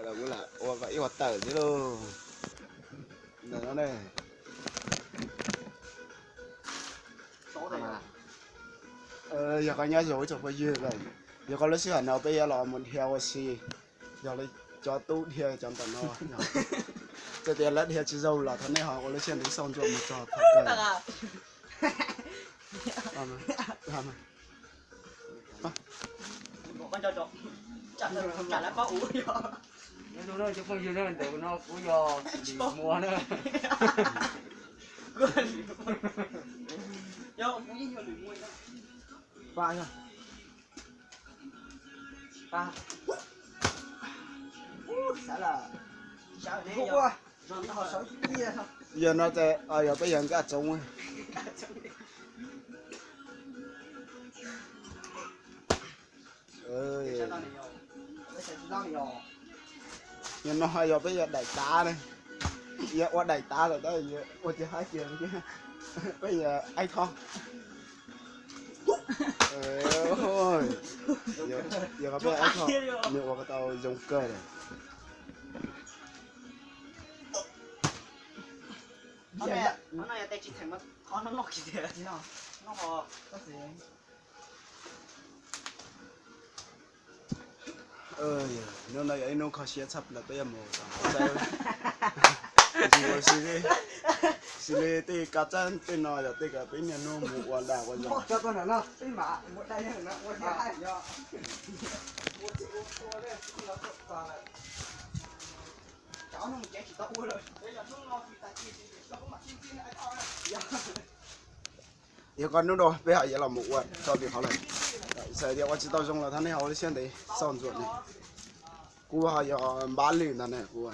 Lam ua kom ib ua tawm xwb lauj. Ntawm no ne. Yog koj nyob zoo ib tsoom phooj ywg, yog koj lub sij hawm no peb yuav los mus dhia ua si, yog li cov tub dhia cov ntawm no, txawm tias lawv dhia tsis zoo los thov nej ho ua lub siab ntev xauj ntsuam mus txog thaum kawg. Cov phooj ywg, ntawm no kuv yog Lis Muas na. Yog no ces yog peb yog nkaj tsoov. Yog no yog peb yog daim tav ne, yog ua daim tav lawm tab ua tsis haib kiag, peb yog aib thob. Yog peb aib thob, nws ua kom tau zoo kawg lawm. Hnub no yog ib hnub kho siab tshaj plaws, peb yuav mus tom Hav Xawb. Xws li, xws li tej kav tsab tej no yog tej uas peb niaj hnub mus ua dag ua zog. Yog koj hnub no peb ho yuav los mus ua tso tim qhov lawm. Txawm tias ua tsis tau zoo los thov nej ho ua lub siab ntev xauj ntsuam ne. Kuv ho yog Npab Lwm ntag ne kuv.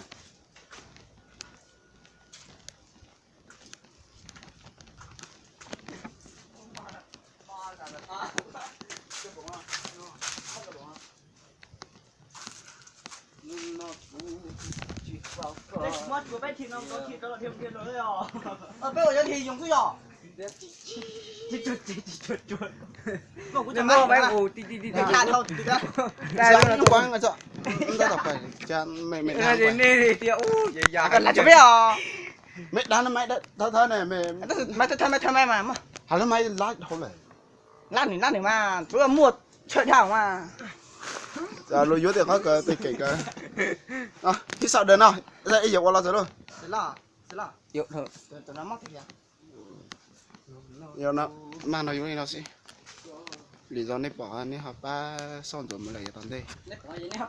Maiv dab, maiv thawj thawj ne, maiv lab dhau lawm. Lab nws lab nws mas tsuav muaj tshaj dhau mas. Luag yuav tias qhov kawg peb kev kawg. Ib sau dawm no, ib yam ua los txawm lauj. Yog no, mag no yuav li no xwb. Lim zog nej pom nej ho pab xauj ntsuam mus lawm yav tom ntej.